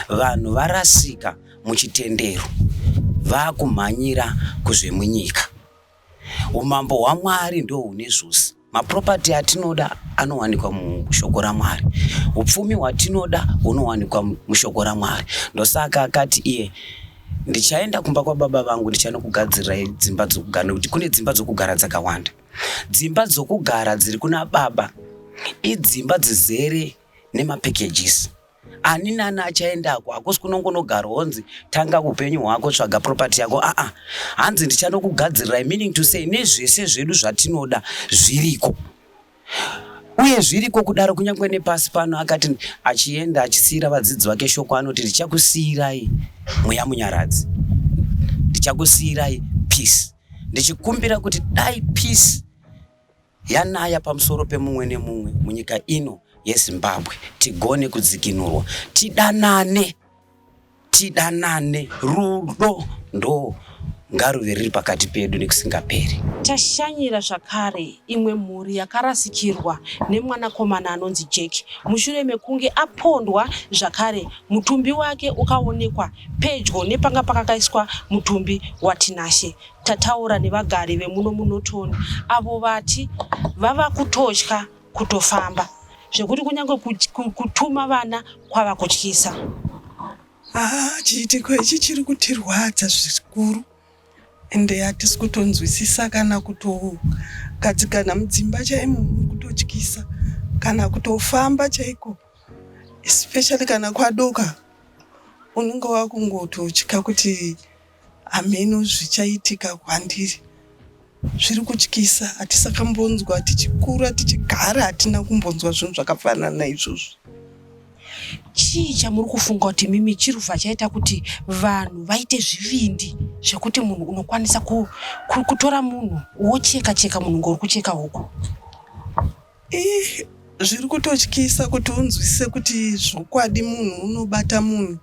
Vanhu varasika muchitendero, vakumhanyira kuzvemunyika. Umambo hwaMwari ndohune zvose. Maproperty atinoda anowanikwa mushoko raMwari. Upfumi hwatinoda hunowanikwa mushoko raMwari. Ndosaka akati iye ndichaenda kumba kwababa vangu ndichanokugadzirirai dzimba dzokugara nekuti kune dzimba dzokugara dzakawanda. Dzimba dzokugara dziri kuna baba idzimba dzizere nemapackages. Ani nani achaendako hakusi kunongonogara wonzi tanga upenyu hwako tsvaga property yako aa hanzi ndichanokugadzirirai meaning to say nezvese zvedu zvatinoda zviriko uye zviriko kudaro kunyange nepasi pano akati achienda achisiira vadzidzi vake shoko anoti ndichakusiirai mweya munyaradzi ndichakusiirai peace ndichikumbira kuti dai peace yanaya pamusoro pemumwe nemumwe munyika ino yeZimbabwe tigone kudzikinurwa tidanane tidanane rudo ndo ngaruve riri pakati pedu nekusingaperi. Tashanyira zvakare imwe mhuri yakarasikirwa nemwanakomana anonzi Jack mushure mekunge apondwa zvakare mutumbi wake ukaonekwa pedyo nepanga pakakaiswa mutumbi waTinashe. Tataura nevagari vemuno muNorton avo vati vava kutotya kutofamba zvekuti kunyange kutuma vana kwava kutyisa. Haa chiitiko ichi chiri kutirwadza zvikuru ende hatisi kutonzwisisa kana kutogadzikana mudzimba chaimo muri kutotyisa kana kutofamba chaiko especially kana kwadoka unenge wakungototya kuti Hameno zvichaitika kwandiri zviri kutyisa hatisakambonzwa tichikura tichigara hatina kumbonzwa zvinhu zvakafanana naizvozvo. Chii chamuri kufunga kuti mimi chirubva chaita kuti vanhu vaite zvivindi zvekuti munhu unokwanisa ku, ku, kutora munhu wocheka cheka munhu ngori kucheka huku? Ih, zviri kutotyisa kuti unzwisise kuti zvokwadi munhu unobata munhu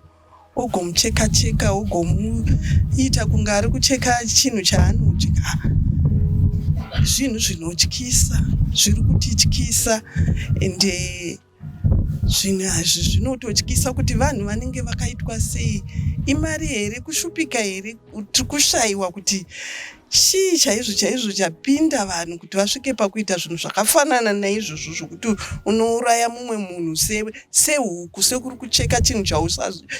ogomucheka cheka ogomuita kunge ari kucheka chinhu chaanodya. Zvinhu zvinotyisa, zviri kutityisa ende zvinhu izvi zvinototyisa kuti vanhu vanenge vakaitwa sei. Imari here, kushupika here, tiri kushaiwa kuti chii chaizvo chaizvo chapinda vanhu kuti vasvike pakuita zvinhu zvakafanana naizvozvo zvokuti unouraya mumwe munhu sehuku sekuri kucheka chinhu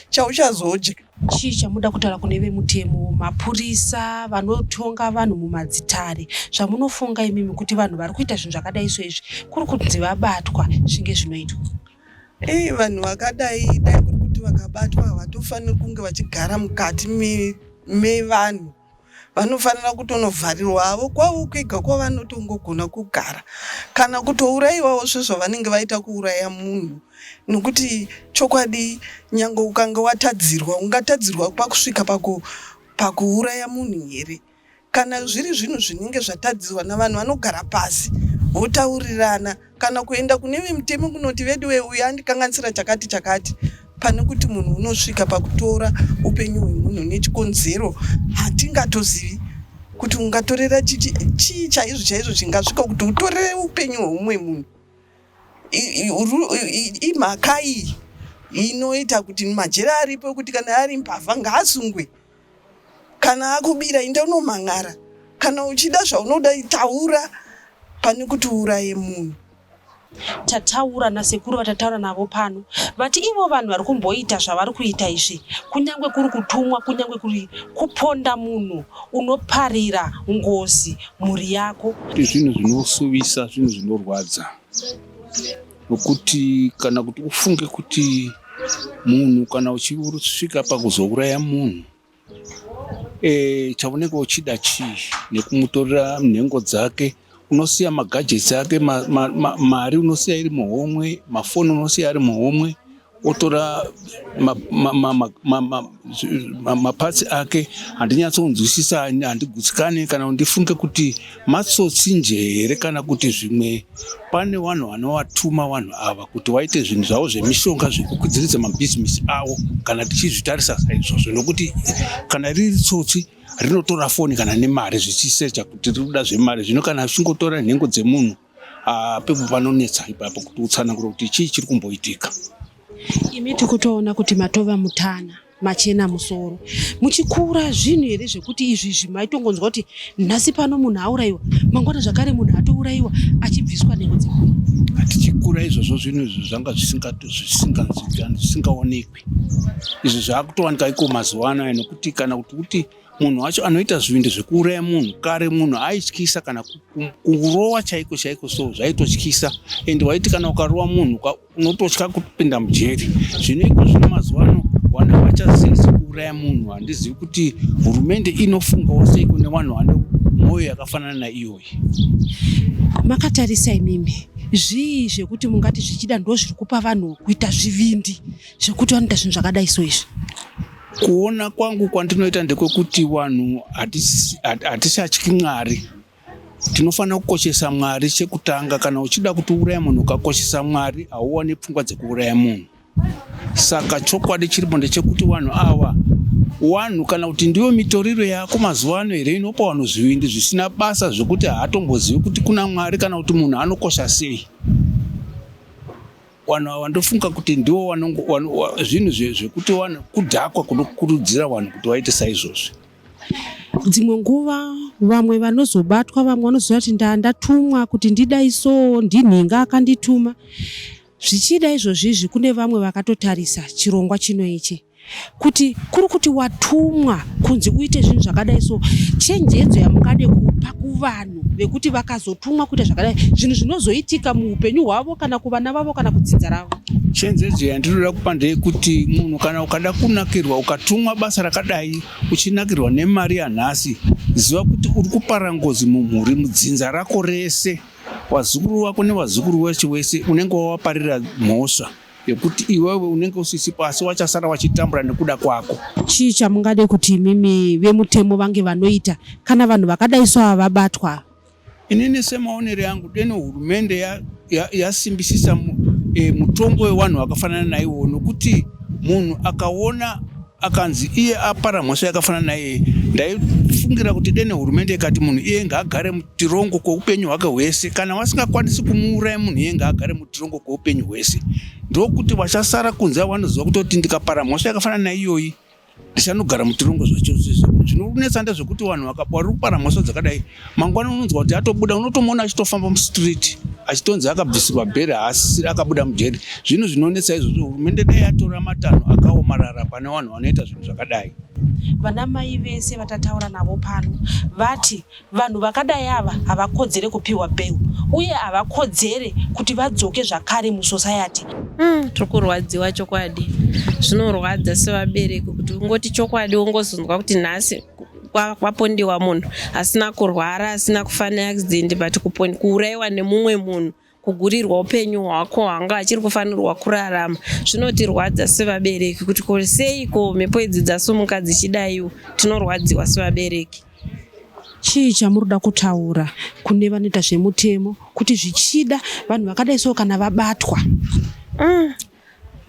chauchazodya. Chii chamuda kutaura kune vemutemo, mapurisa, vanotonga vanhu mumadzitare, zvamunofunga imimi kuti vanhu vari kuita zvinhu zvakadai so izvi kuri kunzi vabatwa zvinge zvinoitwa? Ei, vanhu vakadai dai kuri kuti vakabatwa havatofaniri kunge vachigara mukati mevanhu. Vanofanira kutonovharirwa havo kwavo kwega kwavanotongogona kugara kana kutourayiwawo sezvavanenge vaita kuuraya munhu nokuti chokwadi nyange ukange watadzirwa ungatadzirwa pakusvika pakuuraya munhu here? Kana zviri zvinhu zvinenge zvatadzirwa navanhu vanogara pasi votaurirana kana kuenda kune vemutemo kunoti veduwe uyu andikanganisira chakati chakati pane kuti munhu unosvika pakutora upenyu hwemunhu nechikonzero hatingatozivi kuti ungatorera chii chaizvo chaizvo chingasvika kuti utorere upenyu hweumwe munhu imhaka iyi inoita kuti majeri aripo ekuti kana ari mbavha ngaasungwe Kana akubira enda unomhan'ara. Kana uchida zvaunoda taura pane kuti uuraye munhu. Tataura nasekuru vatataura navo pano vati ivo vanhu vari kumboita zvavari kuita izvi kunyange kuri kutumwa kunyange kuri kuponda munhu unoparira ngozi mhuri yako. Zvinhu zvinosuvisa, zvinhu zvinorwadza nokuti kana kuti ufunge kuti munhu kana uchisvika pakuzouraya munhu e, chaunenge uchida chii nekumutorera nhengo dzake unosiya magadgets ake ma, ma, ma, mari unosiya iri muhomwe mafoni unosiya ari muhomwe otora mapatsi ake handinyatsonzwisisa handigutsikane kana ndifunge kuti matsotsi nje here kana kuti zvimwe pane vanhu vanovatuma vanhu ava kuti vaite zvinhu zvavo zvemishonga zvekukwidziridza mabhizimisi avo kana tichizvitarisa saizvozvo nokuti kana riri tsotsi rinotora foni kana nemari zvichisecha kuti riri kuda zvemari zvino kana zvichingotora nhengo dzemunhu ah, pepo panonetsa ipapo kuti utsanangure kuti chii chiri kumboitika. Imi tikutoona kuti matova mutana machena musoro muchikura zvinhu here zvekuti izvi izvi maitongonzwa kuti nhasi pano munhu aurayiwa mangwana zvakare munhu atourayiwa achibviswa nhengo dzemunhu? Tichikura izvozvo zvinhu izvi zvanga zvisingaonekwi izvi zvakutowanika iko mazuva anaya nokuti kana kuti kuti munhu wacho anoita zvivindi zvekuuraya munhu kare munhu aityisa kana kurowa chaiko chaiko so zvaitotyisa and waiti kana ukarowa munhu unototya kupinda mujeri zvino iko zvino mazuva ano vanhu havachazezi kuuraya munhu handizivi kuti hurumende inofungawo sei kune vanhu vane mwoyo yakafanana naiyoyi makatarisa imimi zvii zvekuti mungati zvichida ndozviri kupa vanhu kuita zvivindi zvekuti vanoita zvinhu zvakadai so izvi kuona kwangu kwandinoita ndekwekuti vanhu hatichatyi Mwari. Tinofanira kukoshesa Mwari chekutanga. Kana uchida kuti uuraya munhu ukakoshesa Mwari hauwane pfungwa dzekuuraya munhu. Saka chokwadi chiripo ndechekuti vanhu ava wanhu kana kuti ndiyo mitoriro yako mazuva ano here inopa vanhu zvivindi zvisina basa zvekuti haatombozivi kuti kuna Mwari kana kuti munhu anokosha sei. Vanhu ava ndofunga kuti ndivo zvinhu zvekuti kudhakwa kunokurudzira vanhu kuti vaite saizvozvi. Dzimwe nguva vamwe vanozobatwa, vamwe vanoziva kuti ndandatumwa kuti ndidai so, ndinhinga akandituma. Zvichida izvozvizvi kune vamwe vakatotarisa chirongwa chino ichi kuti kuri kuti watumwa kunzi uite zvinhu zvakadai so chenjedzo yamungade kupa kuvanhu vekuti vakazotumwa kuita zvakadai zvinhu zvinozoitika muupenyu hwavo kana kuvana vavo kana kudzinza ravo chenjedzo yandinoda kupa ndeyekuti munhu kana ukada kunakirwa ukatumwa basa rakadai uchinakirwa nemari yanhasi ziva kuti uri kupara ngozi mumhuri mudzinza rako rese vazukuru vako nevazukuru vacho wese unenge wawaparira mhosva. yekuti iwewe unenge usisipo asi wachasara wachitambura nekuda kwako. Chii chamungade kuti imimi vemutemo vange vanoita kana vanhu vakadai so ava vabatwa? Inini semaonero yangu deno hurumende yasimbisisa ya, ya e, mutongo wevanhu vakafanana naiwo nokuti munhu akaona akanzi iye apara mhosva yakafanana naiye ndaifungira kuti dene hurumende ikati munhu iye ngaagare mutirongo kweupenyu hwake hwese kana vasingakwanisi kumuuraya munhu iye ngaagare mutirongo kweupenyu hwese ndokuti vachasara kunze vanoziva kutoti ndikapara mhosva yakafanana naiyoyi ndichanogara mutirongo zvachose zvinonetsa ndezvekuti vanhu vari kupara mhosva dzakadai mangwana unonzwa kuti atobuda unotomuona achitofamba mustreet achitonzi akabvisirwa bheri haasisiri akabuda mujeri zvinhu zvinonetsa izvozvo hurumende dai yatora matanho akaomarara pane vanhu vanoita zvinhu zvakadai vana mai vese vatataura navo pano vati Vanhu vakadai ava havakodzere kupiwa bail uye havakodzere kuti vadzoke zvakare musociety. Mm, tiri kurwadziwa chokwadi zvinorwadza sevabereki kuti ungoti chokwadi wongozonzwa kuti nhasi kwapondiwa munhu asina kurwara asina kufa neaccident but kuurayiwa nemumwe munhu kugurirwa upenyu hwako hwanga achiri kufanirwa kurarama zvinotirwadza sevabereki kuti ko seiko mhepo idzi dzasumuka dzichidaiwo tinorwadziwa sevabereki Chii chamurikuda kutaura kune vanoita zvemutemo kuti zvichida vanhu vakadai so kana vabatwa? Mm.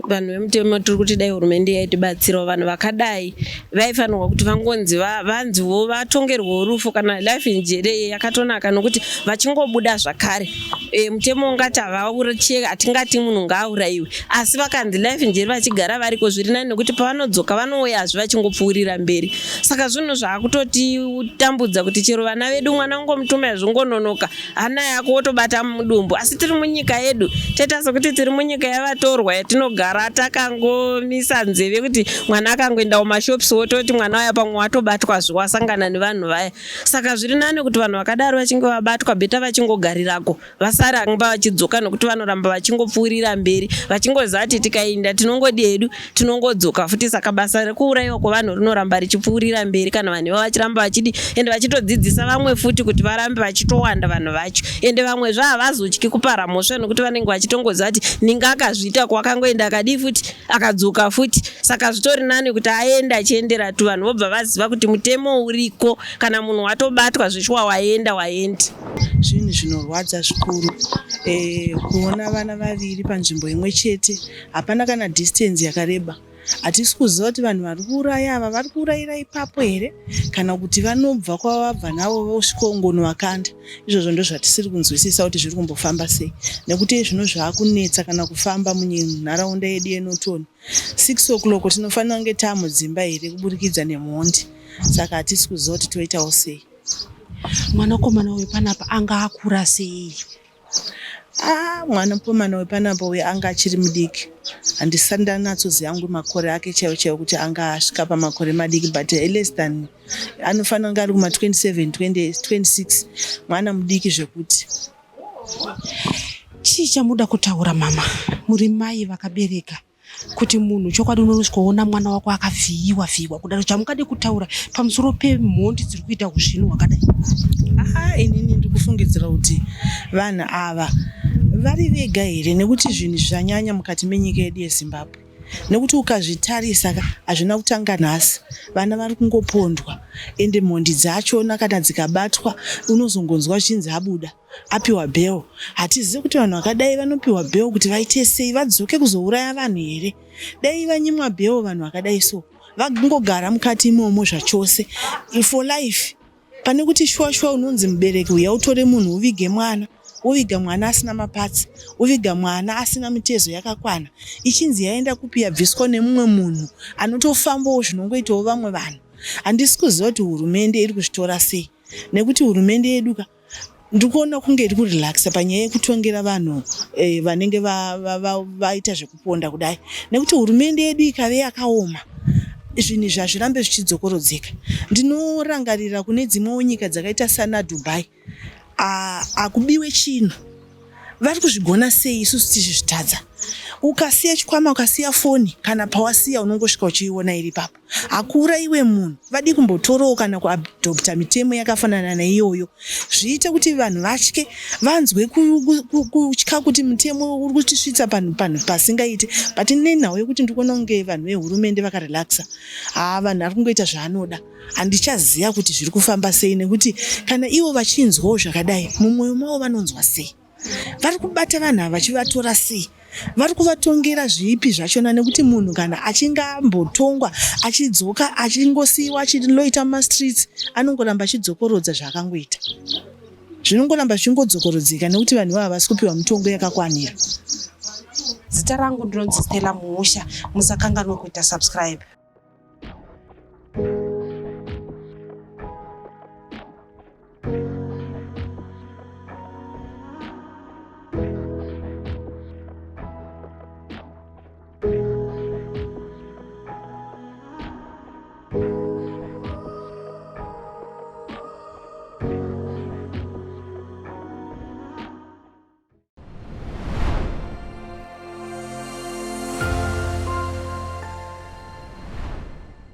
Vanhu vemutemo tiri kuti dai hurumende yaitibatsirawo vanhu vakadai vaifanirwa kuti vangonzi vanziwo vatongerwewo rufu kana life in jere yakatonaka nokuti vachingobuda zvakare e, mutemo ungati havaurache hatingati munhu ngaaurayiwe asi vakanzi life in jere vachigara variko zviri nani nokuti pavanodzoka vanouyazve vachingopfuurira mberi saka zvinhu zvaakutotitambudza kuti chero vana vedu mwana ungomutuma zvongononoka hana yako wotobata mudumbu asi tiri munyika yedu toita sekuti tiri munyika yavatorwa yatinogara takangomisa nzeve kuti mwana akangoenda kumashops wototi mwana waya pamwe watobatwazve wasangana nevanhu vaya saka zviri nani kuti vanhu vakadaro vachinge vabatwa bheta vachingogarirako vasaramba vachidzoka nokuti vanoramba vachingopfuurira mberi vachingoziva kuti tikainda tinongodi hedu tinongodzoka futi saka basa rekuurayiwa kwevanhu rinoramba richipfuurira mberi kana vanhu iva vachiramba vachidi ende vachitodzidzisa vamwe futi kuti varambe vachitowanda vanhu vacho ende vamwe zva havazotyi kupara mhosva nokuti vanenge vachitongoziva kuti ninga akazviita kwakangoenda akadii futi akadzoka futi saka zvitori nani kuti aende achiendera tu vanhu vobva vaziva kuti mutemo uriko kana munhu watobatwa zvishuwa waenda waenda Zvinhu zvinorwadza zvikuru eh, kuona vana vaviri panzvimbo imwe chete, hapana kana distance yakareba. Hatisi kuziva kuti vanhu vari kuuraya ava vari kuurayira ipapo here kana kuti vanobva kwavabva navo vosvikongonovakanda. Izvozvo ndozvatisiri kunzwisisa kuti zviri kumbofamba sei nekuti zvino zvaakunetsa kana kufamba munharaunda yedu yeNorton. 6 o'clock tinofanira kunge taamudzimba here kuburikidza nemhondi, saka hatisi kuziva kuti toitawo sei. Mwanakomana uyu panapa anga akura sei? Ah, mwanakomana uyu panapa uyu anga achiri mudiki. Handisati ndanatsoziva hangu makore ake chaiwo chaiwo kuti anga asvika pamakore madiki but less than anofanira kunge ari kuma 27 20, 26 mwana mudiki zvekuti. Chii chamuda kutaura mama? Muri mai vakabereka. kuti munhu chokwadi unonosvikoona mwana wako akavhiyiwa vhiyiwa kudaro chamungade kutaura pamusoro pemhondi dziri kuita usvinu hwakadai aa inini ndiri kufungidzira kuti vanhu ava vari vega here nekuti zvinhu zvanyanya mukati menyika yedu yezimbabwe nekuti ukazvitarisa ka hazvina kutanga nhasi vana vari kungopondwa ende mhondi dzachona kana dzikabatwa unozongonzwa zvichinzi abuda apiwa bail hatizive kuti vanhu vakadai vanopiwa bail kuti vaite sei vadzoke kuzouraya vanhu here dai vanyimwa bail vanhu vakadai so vangogara mukati imomo zvachose for life pane kuti shuwa shuwa unonzi mubereki uya utore munhu uvige mwana woviga mwana asina mapatsi woviga mwana asina mitezo yakakwana ichinzi yaenda kupi yabviswa nemumwe munhu anotofambawo zvinongoitawo vamwe vanhu handisi kuziva kuti hurumende iri kuzvitora sei nekuti hurumende yedu ka ndikuona kunge iri kurelaxa panyaya yekutongera vanhu eh, vanenge vaita va, va, va zvekuponda kudai nekuti hurumende yedu ikave yakaoma zvinhu izvi hazvirambe zvichidzokorodzeka ndinorangarira kune dzimwewo nyika dzakaita sana dubai akubiwe chinhu. Vari kuzvigona sei isusu tichizvitadza? Ukasiya chikwama, ukasiya foni kana pawasiya unongosvika uchiiona iri ipapo. Hakuuraiwe munhu. Vadii kumbotorawo kana kuadopta mitemo yakafanana neiyoyo zviite kuti vanhu vatye, vanzwe kutya kuti mutemo uri kutisvitsa panhu panhu pasingaite. But nenhau yekuti ndiri kuona kunge vanhu vehurumende vakarelaxa, haa vanhu ari kungoita zvaanoda. Handichaziva kuti zviri kufamba sei nekuti kana ivo vachinzwawo zvakadai mumwoyo mavo vanonzwa sei? Vari kubata vanhu ava vachivatora sei? Vari kuvatongera zvipi zvachona nekuti munhu kana achinge ambotongwa achidzoka achingosiyiwa achiloita mumastreets anongoramba achidzokorodza zvaakangoita. Zvinongoramba zvichingodzokorodzeka nekuti vanhu ivava havasi kupiwa mitongo yakakwanira. Zita rangu ndinonzi Stella Muusha. Musakanganwa kuita subscribe.